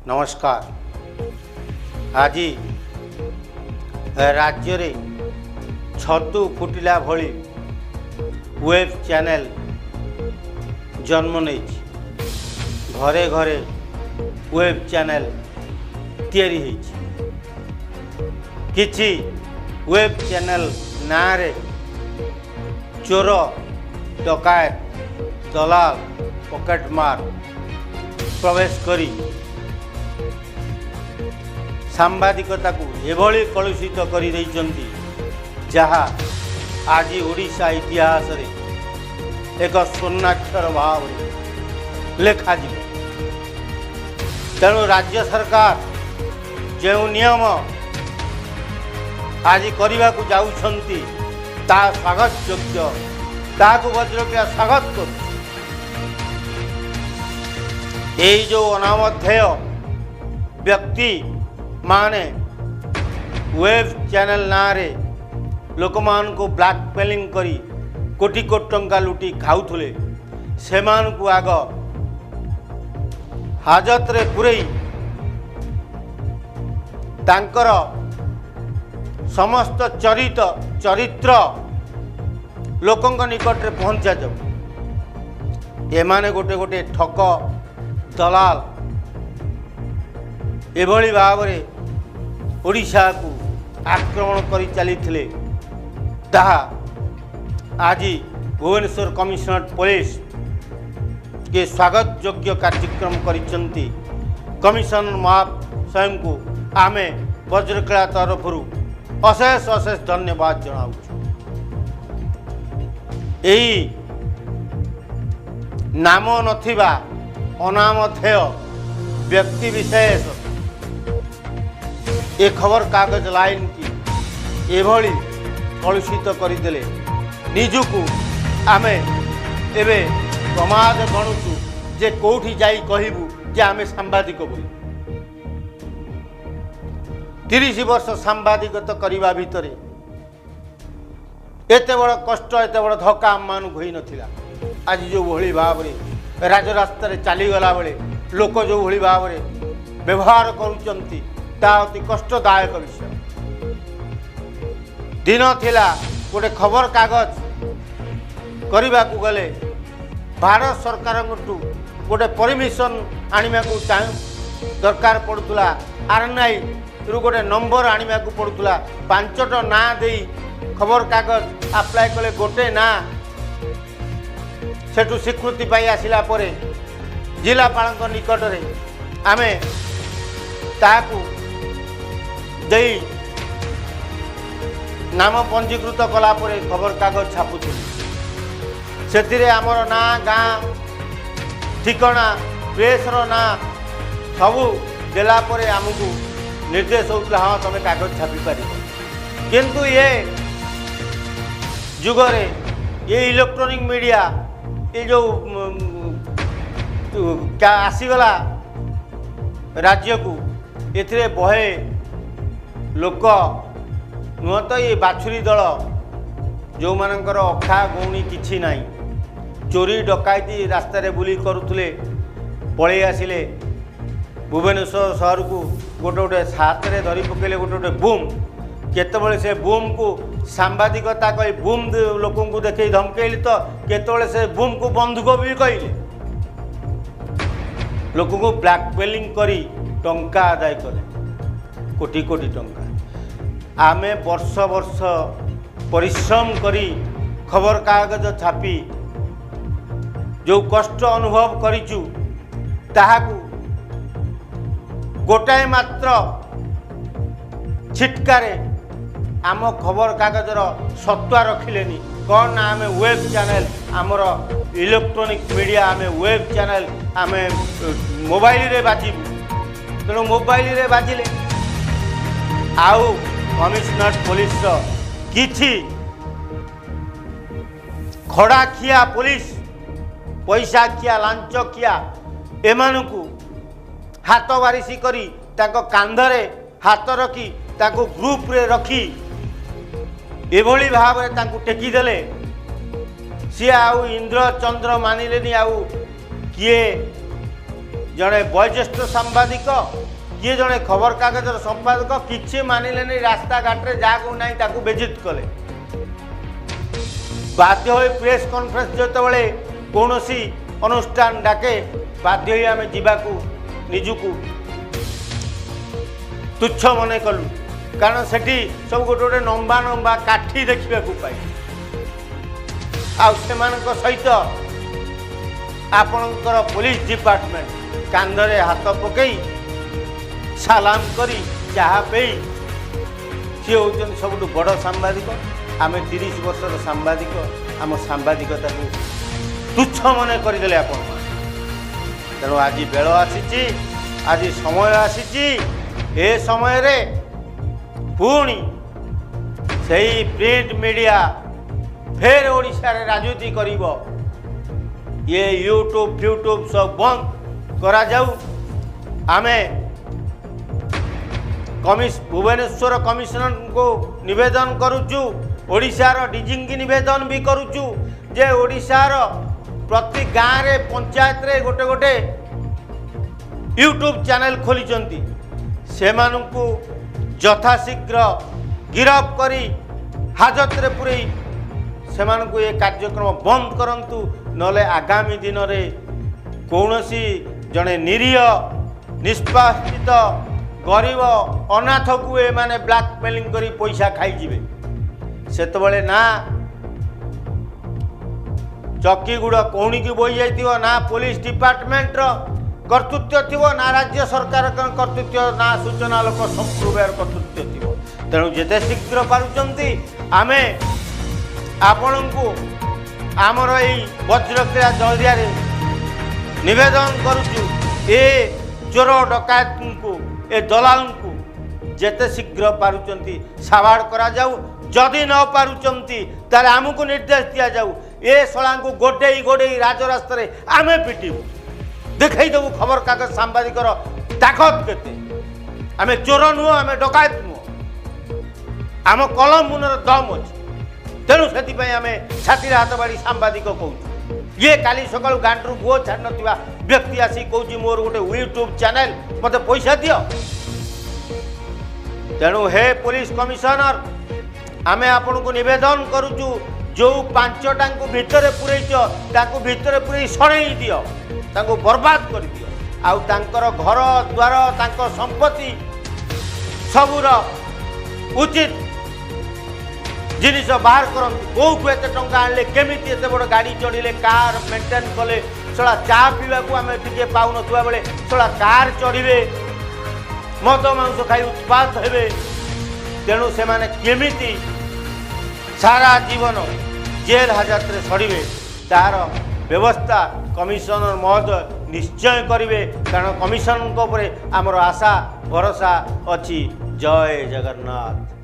ନମସ୍କାର। ଆଜି ରାଜ୍ୟରେ ଛତୁ ଫୁଟିଲା ଭଳି ୱେବ୍ ଚ୍ୟାନେଲ୍ ଜନ୍ମ ନେଇଛି। ଘରେ ଘରେ ୱେବ୍ ଚ୍ୟାନେଲ୍ ତିଆରି ହେଇଛି। କିଛି ୱେବ୍ ଚ୍ୟାନେଲ୍ ନାଁରେ ଚୋର, ଡକାୟତ, ଦଲାଲ, ପକେଟମାର ପ୍ରବେଶ କରି ସାମ୍ବାଦିକତାକୁ ଏଭଳି କଳୁଷିତ କରିଦେଇଛନ୍ତି, ଯାହା ଆଜି ଓଡ଼ିଶା ଇତିହାସରେ ଏକ ସ୍ୱର୍ଣ୍ଣାକ୍ଷର ଭାବରେ ଲେଖାଯିବ। ତେଣୁ ରାଜ୍ୟ ସରକାର ଯେଉଁ ନିୟମ ଆଜି କରିବାକୁ ଯାଉଛନ୍ତି, ତାହା ସ୍ୱାଗତ ଯୋଗ୍ୟ। ତାହାକୁ ବଜ୍ରକ୍ରୀଡ଼ା ସ୍ୱାଗତ କରୁଛି। ଏଇ ଯେଉଁ ଅନାମଧ୍ୟେୟ ବ୍ୟକ୍ତି ମାନେ ୱେବ୍ ଚ୍ୟାନେଲ୍ ନାଁରେ ଲୋକମାନଙ୍କୁ ବ୍ଲାକମେଲିଂ କରି କୋଟି କୋଟି ଟଙ୍କା ଲୁଟି ଖାଉଥିଲେ, ସେମାନଙ୍କୁ ଆଗ ହାଜତରେ ପୂରେଇ ତାଙ୍କର ସମସ୍ତ ଚରିତ୍ର ଲୋକଙ୍କ ନିକଟରେ ପହଞ୍ଚାଯାଉ। ଏମାନେ ଗୋଟେ ଗୋଟେ ଠକ, ଦଲାଲ। ଏଭଳି ଭାବରେ ଓଡ଼ିଶାକୁ ଆକ୍ରମଣ କରି ଚାଲିଥିଲେ, ତାହା ଆଜି ଭୁବନେଶ୍ୱର କମିଶନରେଟ୍ ପୋଲିସ କି ସ୍ୱାଗତ ଯୋଗ୍ୟ କାର୍ଯ୍ୟକ୍ରମ କରିଛନ୍ତି। କମିଶନର ମହାଶୟଙ୍କୁ ଆମେ ବଜ୍ରକ୍ରୀଡ଼ା ତରଫରୁ ଅଶେଷ ଅଶେଷ ଧନ୍ୟବାଦ ଜଣାଉଛୁ। ଏହି ନାମ ନଥିବା ଅନାମଧେୟ ବ୍ୟକ୍ତି ବିଶେଷ ଏ ଖବରକାଗଜ ଲାଇନ୍କି ଏଭଳି କଳୁଷିତ କରିଦେଲେ, ନିଜକୁ ଆମେ ଏବେ ପ୍ରମାଦ ଗଣୁଛୁ ଯେ କେଉଁଠି ଯାଇ କହିବୁ ଯେ ଆମେ ସାମ୍ବାଦିକ ବୋଲି। 30 ବର୍ଷ ସାମ୍ବାଦିକତା କରିବା ଭିତରେ ଏତେ ବଡ଼ କଷ୍ଟ, ଏତେ ବଡ଼ ଧକ୍କା ଆମମାନଙ୍କୁ ହୋଇନଥିଲା। ଆଜି ଯେଉଁଭଳି ଭାବରେ ରାଜରାସ୍ତାରେ ଚାଲିଗଲା ବେଳେ ଲୋକ ଯେଉଁଭଳି ଭାବରେ ବ୍ୟବହାର କରୁଛନ୍ତି, ତାହା ଅତି କଷ୍ଟଦାୟକ ବିଷୟ। ଦିନ ଥିଲା, ଗୋଟେ ଖବରକାଗଜ କରିବାକୁ ଗଲେ ଭାରତ ସରକାରଙ୍କଠୁ ଗୋଟେ ପରମିସନ୍ ଆଣିବାକୁ ଚାହୁଁ ଦରକାର ପଡ଼ୁଥିଲା। ଆର୍ଏନ୍ଆଇରୁ ଗୋଟେ ନମ୍ବର ଆଣିବାକୁ ପଡ଼ୁଥିଲା। ପାଞ୍ଚଟା ନାଁ ଦେଇ ଖବରକାଗଜ ଆପ୍ଲାଏ କଲେ ଗୋଟେ ନାଁ ସେଠୁ ସ୍ୱୀକୃତି ପାଇ ଆସିଲା ପରେ ଜିଲ୍ଲାପାଳଙ୍କ ନିକଟରେ ଆମେ ତାହାକୁ ଦେଇ ନାମ ପଞ୍ଜୀକୃତ କଲା ପରେ ଖବରକାଗଜ ଛାପୁଥିଲୁ। ସେଥିରେ ଆମର ନାଁ, ଗାଁ, ଠିକଣା, ପ୍ରେସ୍ର ନାଁ ସବୁ ଦେଲା ପରେ ଆମକୁ ନିର୍ଦ୍ଦେଶ ହେଉଥିଲା, ହଁ, ତୁମେ କାଗଜ ଛାପିପାରିବ। କିନ୍ତୁ ଏ ଯୁଗରେ ଏ ଇଲେକ୍ଟ୍ରୋନିକ୍ ମିଡ଼ିଆ ଏ ଯେଉଁ ଆସିଗଲା ରାଜ୍ୟକୁ, ଏଥିରେ ବହେ ଲୋକ ନୁହଁ ତ, ଏ ବାଛୁରୀ ଦଳ, ଯେଉଁମାନଙ୍କର ଅଖା ଗଉଣୀ କିଛି ନାହିଁ, ଚୋରି ଡକାୟତି ରାସ୍ତାରେ ବୁଲି କରୁଥିଲେ, ପଳେଇ ଆସିଲେ ଭୁବନେଶ୍ୱର ସହରକୁ। ଗୋଟେ ଗୋଟେ ହାତରେ ଧରି ପକାଇଲେ ଗୋଟେ ଗୋଟେ ବୁମ୍। କେତେବେଳେ ସେ ବୁମ୍କୁ ସାମ୍ବାଦିକତା କହି ବୁମ୍ ଲୋକଙ୍କୁ ଦେଖେଇ ଧମକେଇଲେ ତ କେତେବେଳେ ସେ ବୁମ୍କୁ ବନ୍ଧୁକ ବି କହିଲେ। ଲୋକଙ୍କୁ ବ୍ଲାକମେଲିଂ କରି ଟଙ୍କା ଆଦାୟ କଲେ, କୋଟି କୋଟି ଟଙ୍କା। ଆମେ ବର୍ଷ ବର୍ଷ ପରିଶ୍ରମ କରି ଖବରକାଗଜ ଛାପି ଯେଉଁ କଷ୍ଟ ଅନୁଭବ କରିଛୁ, ତାହାକୁ ଗୋଟାଏ ମାତ୍ର ଛିଟକାରେ ଆମ ଖବରକାଗଜର ସତ୍ତା ରଖିଲେନି। କ'ଣ ନା ଆମେ ୱେବ୍ ଚ୍ୟାନେଲ୍, ଆମର ଇଲେକ୍ଟ୍ରୋନିକ୍ ମିଡ଼ିଆ, ଆମେ ୱେବ୍ ଚ୍ୟାନେଲ୍, ଆମେ ମୋବାଇଲରେ ବାଜିବୁ। ତେଣୁ ମୋବାଇଲରେ ବାଜିଲେ ଆଉ କମିଶନର ପୋଲିସର କିଛି ଖଡ଼ାଖିଆ ପୋଲିସ, ପଇସା ଖିଆ, ଲାଞ୍ଚ ଖିଆ, ଏମାନଙ୍କୁ ହାତ ବାରିସି କରି ତାଙ୍କ କାନ୍ଧରେ ହାତ ରଖି, ତାଙ୍କୁ ଗ୍ରୁପରେ ରଖି ଏଭଳି ଭାବରେ ତାଙ୍କୁ ଟେକିଦେଲେ, ସିଏ ଆଉ ଇନ୍ଦ୍ର ଚନ୍ଦ୍ର ମାନିଲେନି, ଆଉ କିଏ ଜଣେ ବୟୋଜ୍ୟେଷ୍ଠ ସାମ୍ବାଦିକ, କିଏ ଜଣେ ଖବରକାଗଜର ସମ୍ପାଦକ, କିଛି ମାନିଲେନି। ରାସ୍ତାଘାଟରେ ଯାହାକୁ ନାହିଁ ତାକୁ ବେଜିତ କଲେ। ବାଧ୍ୟ ହୋଇ ପ୍ରେସ୍ କନଫରେନ୍ସ ଯେତେବେଳେ କୌଣସି ଅନୁଷ୍ଠାନ ଡାକେ, ବାଧ୍ୟ ହୋଇ ଆମେ ଯିବାକୁ ନିଜକୁ ତୁଚ୍ଛ ମନେ କଲୁ, କାରଣ ସେଠି ସବୁ ଗୋଟେ ଗୋଟେ ଲମ୍ବା ଲମ୍ବା କାଠି ଦେଖିବାକୁ ପାଇଲୁ। ଆଉ ସେମାନଙ୍କ ସହିତ ଆପଣଙ୍କର ପୋଲିସ ଡିପାର୍ଟମେଣ୍ଟ କାନ୍ଧରେ ହାତ ପକାଇ, ସାଲାମ କରି, ଚାହା ପେଇ, ସିଏ ହେଉଛନ୍ତି ସବୁଠୁ ବଡ଼ ସାମ୍ବାଦିକ। ଆମେ 30 ବର୍ଷର ସାମ୍ବାଦିକ, ଆମ ସାମ୍ବାଦିକତାକୁ ତୁଚ୍ଛ ମନେ କରିଦେଲେ ଆପଣ। ତେଣୁ ଆଜି ବେଳ ଆସିଛି, ଆଜି ସମୟ ଆସିଛି। ଏ ସମୟରେ ପୁଣି ସେଇ ପ୍ରିଣ୍ଟ ମିଡ଼ିଆ ଫେର ଓଡ଼ିଶାରେ ରାଜୁତି କରିବ। ଇଏ ୟୁଟ୍ୟୁବ୍ ଫ୍ୟୁଟ୍ୟୁବ୍ ସବୁ ବନ୍ଦ କରାଯାଉ। ଆମେ ଭୁବନେଶ୍ୱର କମିଶନରଙ୍କୁ ନିବେଦନ କରୁଛୁ, ଓଡ଼ିଶାର ଡିଜିଙ୍କୁ ନିବେଦନ ବି କରୁଛୁ ଯେ ଓଡ଼ିଶାର ପ୍ରତି ଗାଁରେ, ପଞ୍ଚାୟତରେ ଗୋଟେ ଗୋଟେ ୟୁଟ୍ୟୁବ୍ ଚ୍ୟାନେଲ୍ ଖୋଲିଛନ୍ତି, ସେମାନଙ୍କୁ ଯଥାଶୀଘ୍ର ଗିରଫ କରି ହାଜତରେ ପୁରେଇ ସେମାନଙ୍କୁ ଏ କାର୍ଯ୍ୟକ୍ରମ ବନ୍ଦ କରନ୍ତୁ। ନହେଲେ ଆଗାମୀ ଦିନରେ କୌଣସି ଜଣେ ନିରୀହ, ନିଷ୍ପେଷିତ, ଗରିବ, ଅନାଥକୁ ଏମାନେ ବ୍ଲାକମେଲିଂ କରି ପଇସା ଖାଇଯିବେ। ସେତେବେଳେ ନା ଚକି ଗୁଡ଼ କହୁଣିକି ବୋହି ଯାଇଥିବ, ନା ପୋଲିସ ଡିପାର୍ଟମେଣ୍ଟର କର୍ତ୍ତୃତ୍ୱ ଥିବ, ନା ରାଜ୍ୟ ସରକାରଙ୍କ କର୍ତ୍ତୃତ୍ୱ, ନା ସୂଚନା ଲୋକ ସମ୍ପ୍ରଦାୟର କର୍ତ୍ତୃତ୍ୱ ଥିବ। ତେଣୁ ଯେତେ ଶୀଘ୍ର ପାରୁଛନ୍ତି, ଆମେ ଆପଣଙ୍କୁ ଆମର ଏଇ ବଜ୍ରକ୍ରିୟା ଜରିଆରେ ନିବେଦନ କରୁଛୁ, ଏ ଚୋର ଡକାୟତଙ୍କୁ, ଏ ଦଲାଲଙ୍କୁ ଯେତେ ଶୀଘ୍ର ପାରୁଛନ୍ତି ସାବାଡ଼ କରାଯାଉ। ଯଦି ନ ପାରୁଛନ୍ତି, ତାହେଲେ ଆମକୁ ନିର୍ଦ୍ଦେଶ ଦିଆଯାଉ, ଏ ଶଳାଙ୍କୁ ଗୋଡ଼େଇ ଗୋଡ଼େଇ ରାଜରାସ୍ତାରେ ଆମେ ପିଟିବୁ, ଦେଖେଇଦେବୁ ଖବରକାଗଜ ସାମ୍ବାଦିକର ତାକତ କେତେ। ଆମେ ଚୋର ନୁହଁ, ଆମେ ଡକାୟତ ନୁହଁ, ଆମ କଲମ ମୁନରେ ଦମ ଅଛି। ତେଣୁ ସେଥିପାଇଁ ଆମେ ଛାତିରେ ହାତ ବାଡ଼ି ସାମ୍ବାଦିକ କହୁଛୁ। ଇଏ କାଲି ସକାଳୁ ଗାଣ୍ଡରୁ ଗୁଅ ଛାଡ଼ି ନଥିବା ବ୍ୟକ୍ତି ଆସି କହୁଛି, ମୋର ଗୋଟେ ୟୁଟ୍ୟୁବ୍ ଚ୍ୟାନେଲ, ମୋତେ ପଇସା ଦିଅ। ତେଣୁ ହେ ପୋଲିସ କମିଶନର, ଆମେ ଆପଣଙ୍କୁ ନିବେଦନ କରୁଛୁ, ଯେଉଁ ପାଞ୍ଚଟାଙ୍କୁ ଭିତରେ ପୁରେଇଛ, ତାଙ୍କୁ ଭିତରେ ପୁରେଇ ସଢ଼େଇ ଦିଅ, ତାଙ୍କୁ ବର୍ବାଦ କରିଦିଅ। ଆଉ ତାଙ୍କର ଘର ଦ୍ୱାର, ତାଙ୍କ ସମ୍ପତ୍ତି ସବୁର ଉଚିତ ଜିନିଷ ବାହାର କରନ୍ତୁ। କେଉଁଠୁ ଏତେ ଟଙ୍କା ଆଣିଲେ? କେମିତି ଏତେ ବଡ଼ ଗାଡ଼ି ଚଢ଼ିଲେ, କାର୍ ମେଣ୍ଟେନ୍ କଲେ? ଶଳା, ଚା ପିଇବାକୁ ଆମେ ଟିକେ ପାଉନଥିବା ବେଳେ ଶଳା କାର୍ ଚଢ଼ିବେ, ମଦ ମାଂସ ଖାଇ ଉତ୍ପାତ ହେବେ। ତେଣୁ ସେମାନେ କେମିତି ସାରା ଜୀବନ ଜେଲ୍ ହାଜତରେ ସଢ଼ିବେ, ତାର ବ୍ୟବସ୍ଥା କମିଶନର ମହୋଦୟ ନିଶ୍ଚୟ କରିବେ, କାରଣ କମିଶନଙ୍କ ଉପରେ ଆମର ଆଶା ଭରସା ଅଛି। ଜୟ ଜଗନ୍ନାଥ।